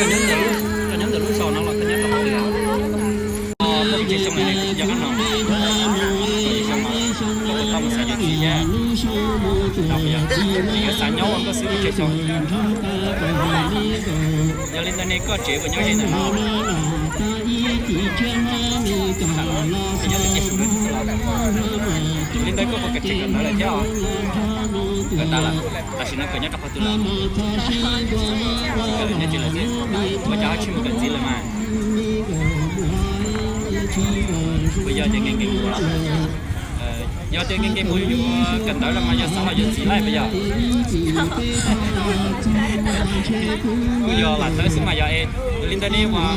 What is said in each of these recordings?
Koj nyob ntawm lub zos no los koj nyob rau qhov twg? Koj peb caug xyoo lawm, yog qab no, yog xyoo no, koj puas tau mus xav yuav txiv thiab? Tsis yuav, xav nyob ua nkauj xwb peb caug xyoo. Yog li ntawd ne koj tsev puas nyob ze ntawm no? Li ntawd koj puas kawm tsev kawm ntawv lawm thiab os? Kawm tas lawm, tam sim no kawm nyob rau qhov twg lawm? Kawm nyob tsev lawm thiab. Ua cas ho tsis mus kawm txiv lawm mas? Puas yog tias nkees nkees mus los? Yog tias nkees nkees mus yuav kawm ntawv los mas yog xav los yuav txiv laij puas yog? Kuj yog lam tawv xwb mas yog es. Li ntawd ne uas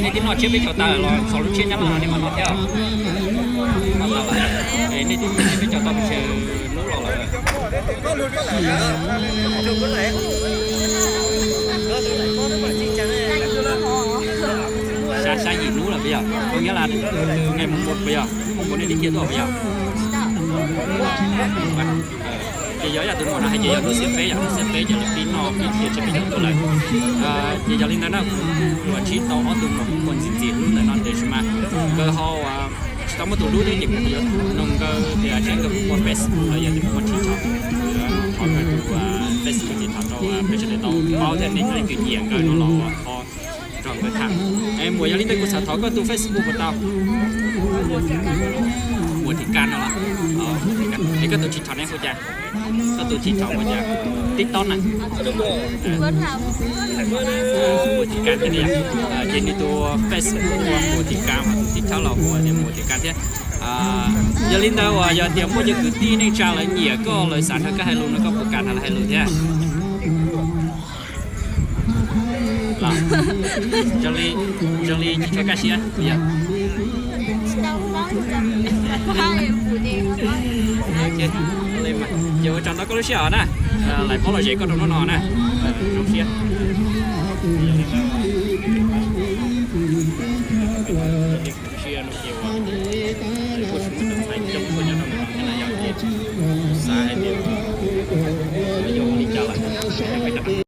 nej twb noj tsiab peb caug tas los txog lub tsiab nyab laj no nej mam noj thiab? Noj tas lawm. Es nej twb noj tsiab peb caug tau pes tsawg hnub los lawm? Xya, xya yim hnub lawm puas yog? Koj nyob lawm, nqe mus puas yog, mus puas nej thiaj tuaj puas yog? Ces yog ib yam tus muam no hais ces yog hnub xiab peb, yog hnub xiab peb ces lawv pib noj pib tiam tsiab peb caug tuaj lawm. Ces yog li ntawd na, kuv los ntsib tau ob tug muam kuj muaj ntxim ntxim hlub ntawm no tiam sis mas nkawd ho tsis tau muaj tus hlub thiab ces kuv yuav nug nkawd tias seb nkawd puas muaj Facebook los yog tias puas muaj TikTok. Thov nkawd tus Facebook ces thov rau peb sawv daws tau paub thiab nej leej twg nyiam nkawd no los ho nrog nkawd tham. Es muam, yog li ntawd kuv xav thov koj tus Facebook puas tau? Muam Thim Kas no los? Es koj tus TikTok ne hu cas? Koj tus TikTok hu cas? TikTok na? Muam Thim Kas thiab ne yom. Ces nws tus Facebook hu ua Muam Thim Kas, ho tus TikTok los hu ua tias Muam Thim Kas thiab. Yog li ntawd uas yog tias muaj cov kwv tij neej tsa lawv nyiam koj, lawv xav nrog koj hais lus no koj puas kam nrog lawv hais lus thiab? Los, zoo li, zoo li tsis tshua kaj siab puas yog? Ces ua tsaug ntau koj lub sij hawm na, lawv paub los zem koj rau hnub no na, zoo siab. Zoo siab no ces ua